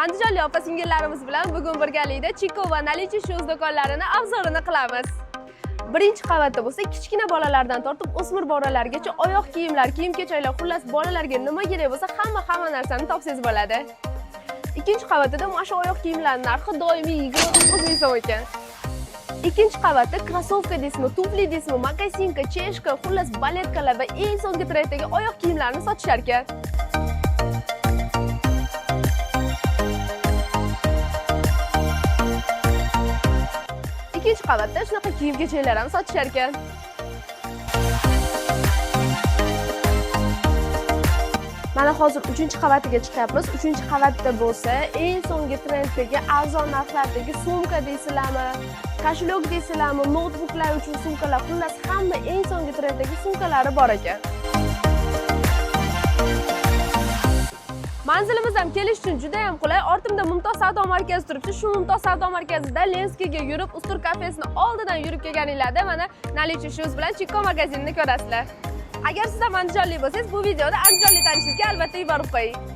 Andijonlik opa singillarimiz bilan bugun birgalikda Chiko va Nalichi Shoes do'konlarini обзор ini qilamiz. Birinchi qavatda bo'lsa kichkina bolalardan tortib o'smir bolalargacha oyoq kiyimlar, kiyim-kechaklar, xullas bolalarga nima kerak bo'lsa hamma narsani topsangiz bo'ladi. Ikkinchi qavatda mana shu oyoq kiyimlarning narxi doimiy 29 ming so'm ekan. Ikkinchi qavatda krossovka deysizmi, tufli deysizmi, makasinka, cheshka, xullas baletkalar va eng so'nggi trenddagi oyoq kiyimlarni sotishar ekan. Ikkinchi qavatda shunaqa kiyim-kechaklar ham sotishar ekan. Mana hozir 3-qavatiga chiqyapmiz. 3-qavatda bo'lsa eng so'nggi trenddagi arzon narxlardagi sumka deysizlarmi, koshelok deysizlarmi, noutbuklar uchun sumkalar, xullas hamma eng so'nggi trenddagi sumkalari bor ekan. Manzilimiz ham kelish uchun juda ham qulay. Ortimda Mumtoz savdo markazi turibdi. Shu Mumtoz savdo markazida Lenskiga yurib, Ustur kafesini oldidan yurib kelganinglarda mana Nalichi Shoes bilan Chiko magazinini ko'rasizlar. Agar siz ham andijonlik bo'lsangiz, bu videoni andijonlik tanishingizga albatta yuborib qo'ying.